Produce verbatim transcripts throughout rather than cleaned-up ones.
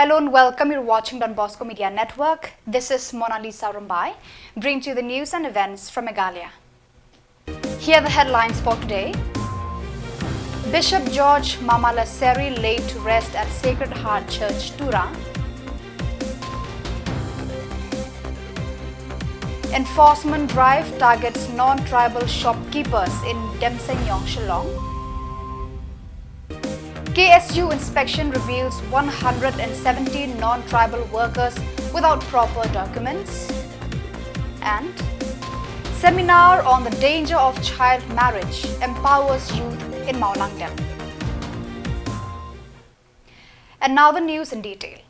Hello and welcome. You're watching Don Bosco Media Network. This is Mona Lisa Rumbai, bringing to you the news and events from Meghalaya. Here are the headlines for today. Bishop George Mamalassery laid to rest at Sacred Heart Church, Tura. Enforcement drive targets non-tribal shopkeepers in Demsenyong, Shillong. K S U inspection reveals one hundred and seventeen non-tribal workers without proper documents. And seminar on the danger of child marriage empowers youth in Mawlangdem. And now the news in detail.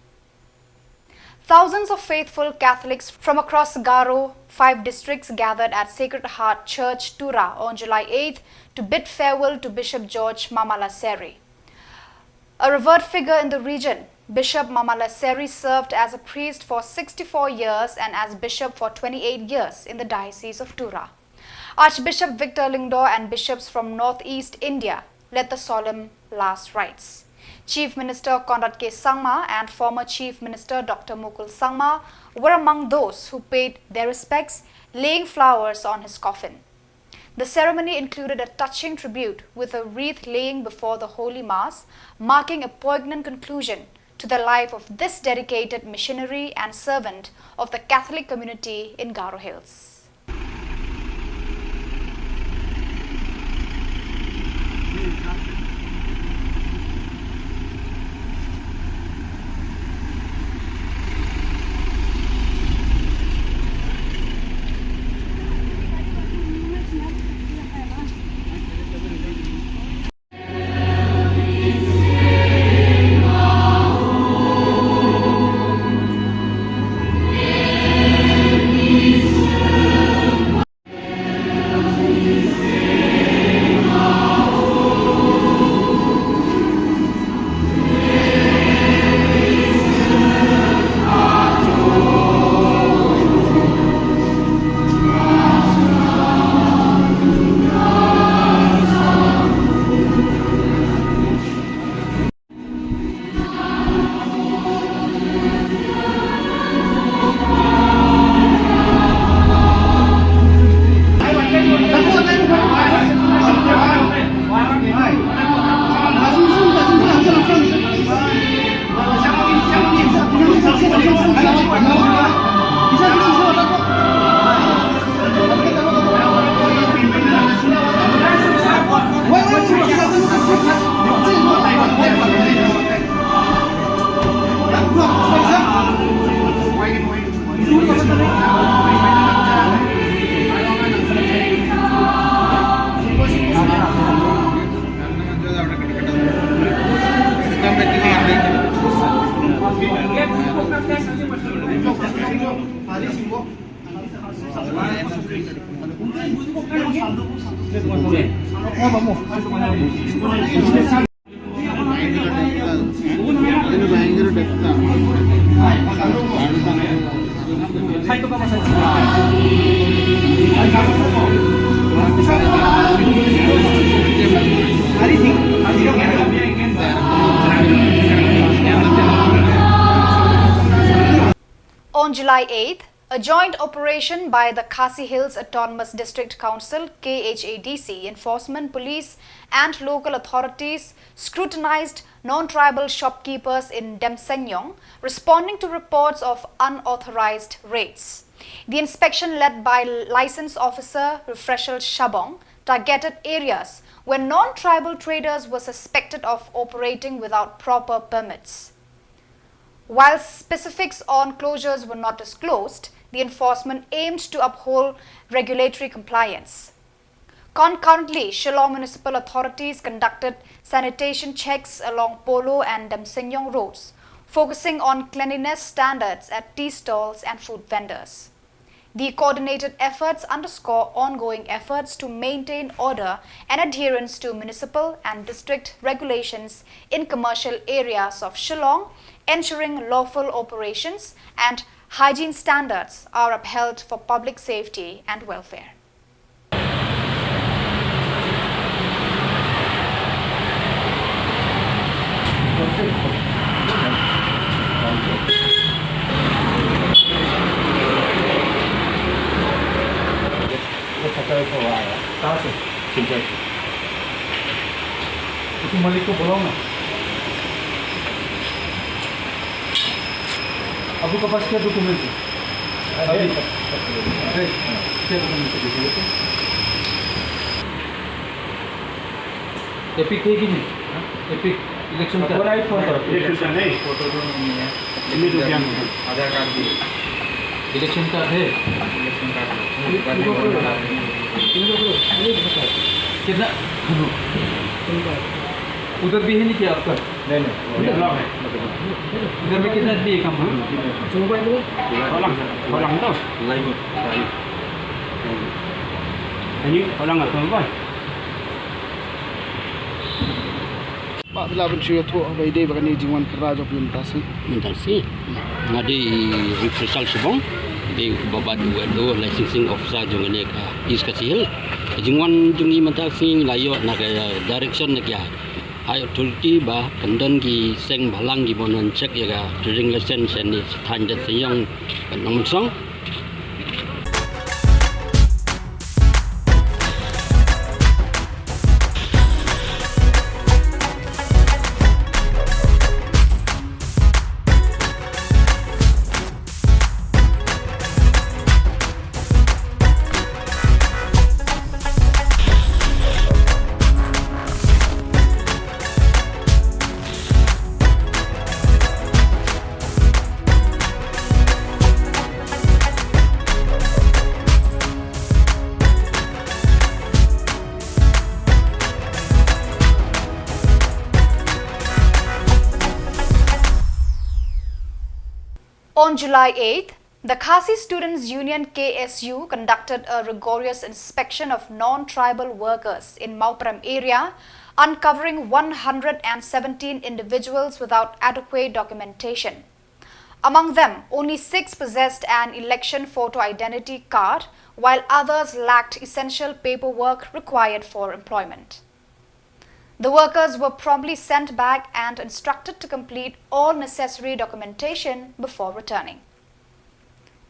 Thousands of faithful Catholics from across Garo five districts gathered at Sacred Heart Church, Tura, on July eighth to bid farewell to Bishop George Mamalassery. A revered figure in the region, Bishop Mamalassery served as a priest for sixty-four years and as bishop for twenty-eight years in the Diocese of Tura. Archbishop Victor Lyngdoh and bishops from northeast India led the solemn last rites. Chief Minister Conrad K Sangma and former Chief Minister Doctor Mukul Sangma were among those who paid their respects, laying flowers on his coffin. The ceremony included a touching tribute with a wreath laying before the Holy Mass, marking a poignant conclusion to the life of this dedicated missionary and servant of the Catholic community in Garo Hills. On July eighth, a joint operation by the Khasi Hills Autonomous District Council, K H A D C, enforcement police and local authorities scrutinized non-tribal shopkeepers in Demsenyong, responding to reports of unauthorized raids. The inspection, led by License Officer Refreshal Shabong, targeted areas where non-tribal traders were suspected of operating without proper permits. While specifics on closures were not disclosed, the enforcement aimed to uphold regulatory compliance. Concurrently, Shillong municipal authorities conducted sanitation checks along Polo and Demsenyong roads, focusing on cleanliness standards at tea stalls and food vendors. The coordinated efforts underscore ongoing efforts to maintain order and adherence to municipal and district regulations in commercial areas of Shillong, ensuring lawful operations and hygiene standards are upheld for public safety and welfare. कहाँ से? सिंचाई। तो तुम मालिक को बुलाओ ना। आपके पास क्या डॉक्यूमेंट है? अभी। अरे, क्या डॉक्यूमेंट है? देखिए तो। एपिक है कि नहीं? एपिक इलेक्शन का। वो राइट फोटो। इलेक्शन का नहीं। फोटो तो नहीं है। इन्हीं को क्या नहीं है? आधार कार्ड भी है। इलेक्शन कार्ड है। इलेक्शन कार्ड है। कितना? उधर भी है नहीं क्या आपका? नहीं, नहीं, वो ब्लॉक है। इधर में कितना आदमी है काम, हाँ? Orang, orang tu. Lain. Ini orang apa, Bang? Bah, ba la ban shu ïathuh ba ïadei bad kane ka jingwan khynra jong phi mynta shi. Mynta shi. Nga dei i Faisal Shibong, dei uba bat u L O, licensing officer jong kane ka East Khasi Hills. Ka jingwan jong ngi mynta shi ngi la ïoh na ka direction na ka High Authority ba kan don ki seng bhalang kiba wan check ïa ka trading license ne sa thaiñ da sa ïong ban nang mynsong. On July eighth, the Khasi Students Union, K S U, conducted a rigorous inspection of non-tribal workers in Mawprem area, uncovering one hundred and seventeen individuals without adequate documentation. Among them, only six possessed an election photo identity card, while others lacked essential paperwork required for employment. The workers were promptly sent back and instructed to complete all necessary documentation before returning.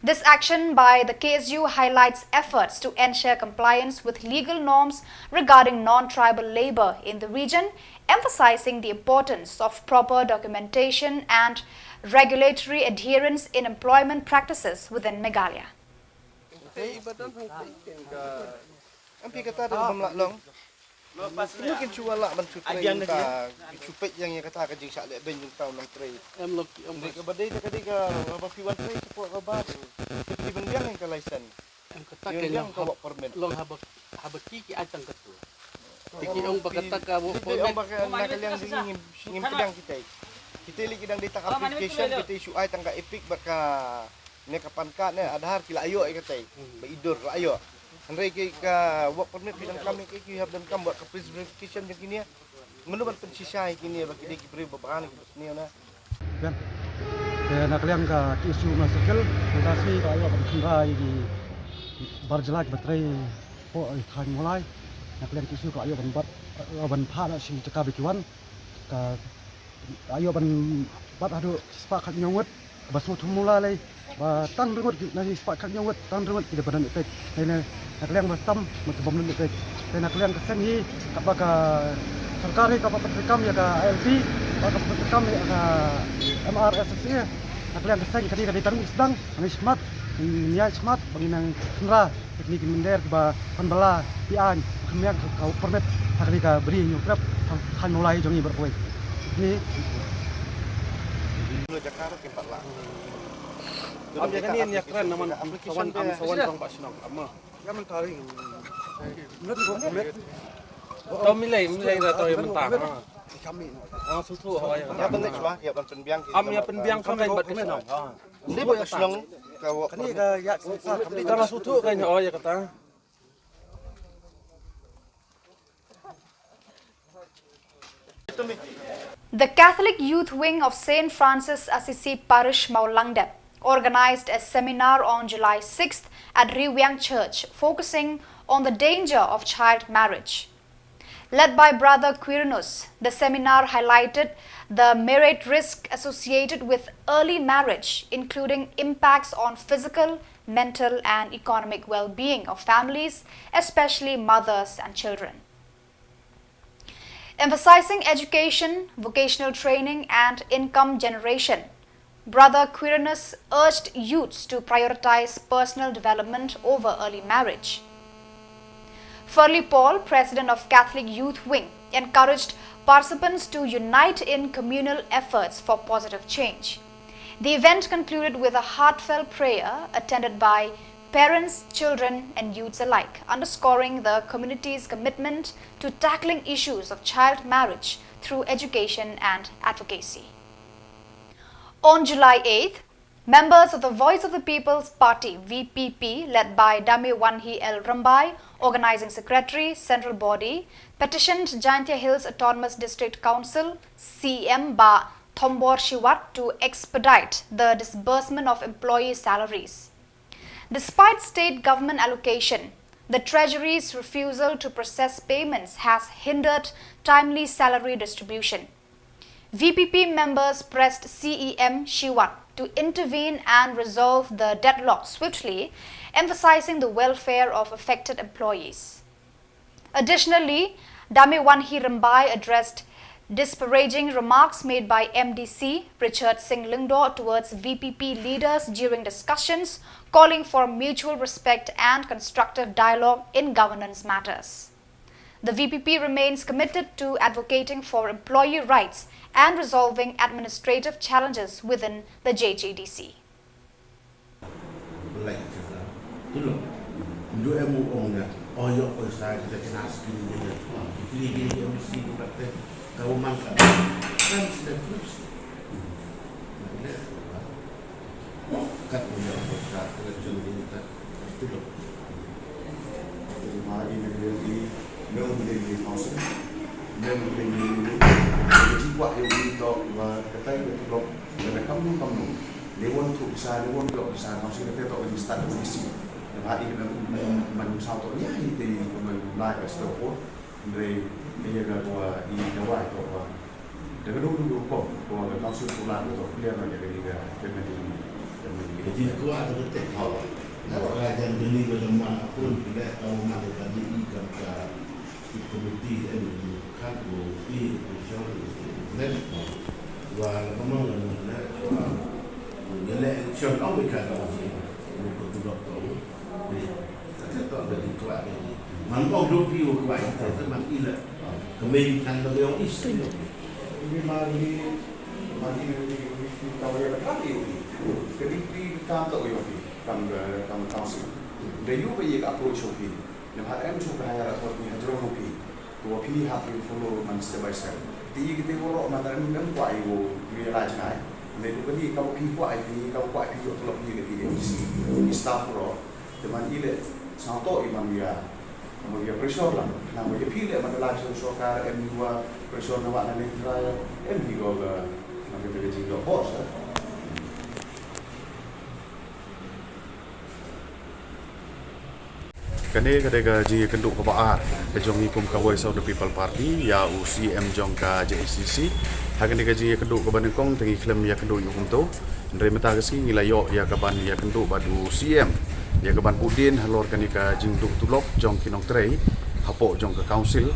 This action by the K S U highlights efforts to ensure compliance with legal norms regarding non-tribal labor in the region, emphasizing the importance of proper documentation and regulatory adherence in employment practices within Meghalaya. Am phi kata da bym lah long. Kumno kin shu lah ban shu trei ïa kata, ki shu peit ïa kata ka jingshah lehbeiñ jong uta u nongtrei. Em long, em. Dei kaba dei da ka dei kaba phi wan trei shapoh kaba phi ban biang ïa ka license. Em kata ka biang ka work permit. Long haba, haba ki ki ai tang katu. Te ki ong ba kata ka work permit. Ong ba ka na ka liang jong ngi ngim pdiang kita. Kita lei ki dang dei tang application, kita shu ai tang ka EPIC bad ka ne ka PAN card ne Aadhaar ki la ïoh ïa kata. Ba i dur la ïoh. Hynrei ki ka work permit ki donkam ïa ki, ki hap donkam bad ka pre-verification jong kine. Mano ban pynshisha ïa kine ba ki dei ki briew ba bha ne ki ba sniew ne. Biang. Te na ka liang ka T S U Umla Circle, mynta sngi ka la ïoh ban khynra ïa ki bar jylla kiba trei hapoh i thaiñ Mawlai. Na ka liang T S U ka la ïoh ban bat, eh, ban phah da shi jaka ba ki wan. Ka la ïoh ban bat haduh shispah khathynñiew ngut ba sngewthuh mula lei. Ba tang ri ngut ki, na hi spah khatñiew ngut, tang ri ngut ki da ba don ïa peit. Te na, na ka liang ba tam, ma ki bym don ïa peit. Te na ka liang ka seng hi, kaba ka sorkar hi kaba pyntrei kam ïa ka I L P, ba ka pyntrei kam ïa ka M R S S A. Na ka liang ka seng kane ka dei tang sdang, ngi smat, ngi ïa smat, ba ngi nang khynra. Te kine ki mynder kiba pan bylla, ki aiñ, khyndiat ka, ka permit, ha kane ka Bri Hynñiewtrep, ha, ha Mawlai jong ngi baroh kawei. Kine. Am ïa kane ïa kren namar application am sa wan tang ba shnong am. Ïa mynta ri. Mynta ri. To milei, milei da to ïa mynta. Ah, suthu ho ïa kata. Am ïa pynbiang ka ngan bad ka shnong. Dei ba ïa shnong ka wok. Kane ka ïa ka suthu ka ïa kata. The Catholic Youth Wing of Saint Francis Assisi Parish Mawlangdep organized a seminar on July sixth at Riwiang Church, focusing on the danger of child marriage. Led by Brother Quirinus, the seminar highlighted the myriad risks associated with early marriage, including impacts on physical, mental and economic well-being of families, especially mothers and children. Emphasizing education, vocational training, and income generation, Brother Quirinus urged youths to prioritize personal development over early marriage. Furley Paul, president of Catholic Youth Wing, encouraged participants to unite in communal efforts for positive change. The event concluded with a heartfelt prayer attended by parents, children, and youths alike, underscoring the community's commitment to tackling issues of child marriage through education and advocacy. On July eighth, members of the Voice of the People's Party, V P P, led by Dame Wanhi L Rymbai, Organizing Secretary, Central Body, petitioned Jaintia Hills Autonomous District Council C E M Bah Thombor Shiwat to expedite the disbursement of employee salaries. Despite state government allocation, the Treasury's refusal to process payments has hindered timely salary distribution. V P P members pressed C E M Shiwat to intervene and resolve the deadlock swiftly, emphasizing the welfare of affected employees. Additionally, Dame Wanhi Rymbai addressed disparaging remarks made by M D C Richard Singh Lyngdoh towards V P P leaders during discussions, calling for mutual respect and constructive dialogue in governance matters. The V P P remains committed to advocating for employee rights and resolving administrative challenges within the J J D C. Like, you know, you have more on that. Oh, your voice, I get an asking you that. If you need M C, but the government can. That's the truth. Kat punya kota terjun ini tak tertulung. Jadi mari negeri ini mengundang di council, mengundang di ini. Jadi buat yang ini tau ketai betul. Lada kamnu kamnu, lewon tu bisa, lewon tu bisa, council kata tu bisa start tu bisi. Lada hari ni memang, memang, memang satu ni, hari tu memang mulai kat Singapore. Hynrei ïa ka, ïa ka wai ka, da ka duk duk ko, ka council pula ka clear noh ïa kane ka, ka, ka, ka, ka. Jadi ka wai ka tek hawa. Ka jan deni ka jama pun, bila ka ma ka, ka di ka, ka komiti, eh, kan ko pi ko shor, ne. Wa ka ma ka, ne, wa, ne, shor, au ka, ka, ko tu dok ko. Man ong duk phi u kwah ita, te man i la. Kemei kan la ong is. Ini mari, mari ni, ni, ni, ni, kau ya betul ni. Kedi phi kam to yo phi, kam, kam council. Da yu ba ye ka approach phi. Ni ha em chu ka haya report ni hajro phi. Ko phi ha phi follow man step by step. Ti kite ko ro man em em kwah i wo realize nai. Ni ko ni ka phi kwah i, ka kwah phi yo klop ni ke ti staff ro. Te man i le, sangto i man ïa, man ïa pressure lang. Na man ïa phi le, man la shu sorkar, em ïa pressure na wa na ne trai, em hi ko ga, man ïa te jing do boss, eh. Kane ka dei ka jingïakynduh kaba ar ka jong ngi kum ka Voice of the People Party ïa u C M jong ka J H D C. Ha kane ka jingïakynduh kaba nyngkong te ngi khlem ïakynduh ïa u kumto. Hynrei mynta ka sngi ngi la ïoh ïa ka ban ïakynduh bad u C M ïa ka ban buddien halor kane ka jingduh tulop jong ki nongtrei hapoh jong ka council.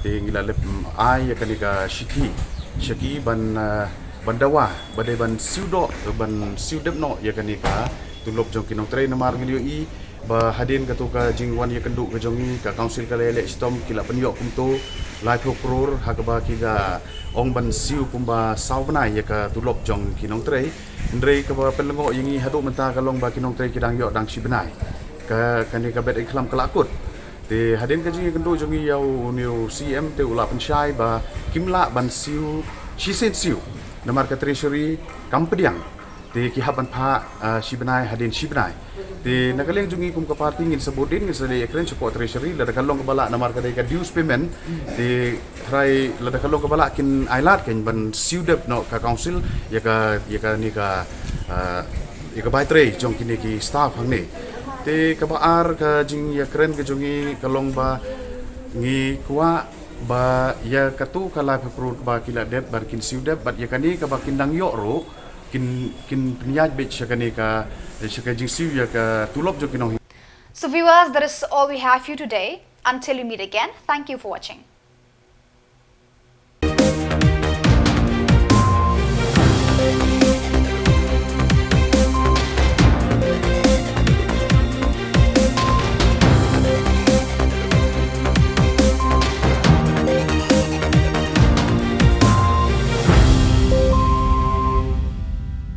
Te ngi la lep, mm, ai ïa kane ka shithi sha ki ban, eh, ban dawa ba dei ban siew doh, ban siew dep noh ïa kane ka tulop jong ki nongtrei namar ngi ïohi ba hadien kato ka jingwan ïakynduh ka jong ngi, ka council ka la leh shitom, ki la pynïoh kumto laiphew klur, ha kaba ki ka ong ban siew kumba saw bnai ïa ka tulop jong ki nongtrei. Hynrei kaba pynlyngngoh ïa ngi haduh mynta ka long ba ki nongtrei ki dang ïoh dang shi bnai. Ka, kane ka bet ïakhlam ka la kut. Te hadien ka jingïakynduh jong ngi ïa une u C M te u la pynshai ba kim lah ban siew shisien siew namar ka treasury kam pdiang. Te ki hap ban phah, ah, shi bnai hadien shi bnai. Te na ka liang jong ngi kum ka party ngin sa buddien, ngin sa leit ïakren shapoh treasury lada ka long kaba lah namar ka dei ka dues payment. Te trai lada ka long kaba lah kin ailad kan ban siew dep noh ka council ïa ka, ïa kane ka, ah, ïa ka bai trei jong kine ki staff hangne. Te kaba ar ka jingïakren ka jong ngi ka long ba ngi kwah ba ïa kato ka laiphew klur ba ki la dep ban kin siew dep bad ïa kane kaba kin dang ïoh ruh kin kin pynïaid beit sha kane ka sha ka jingsiew ïa ka tulop jong ki nong. So viewers, that is all we have for you today. Until we meet again, thank you for watching.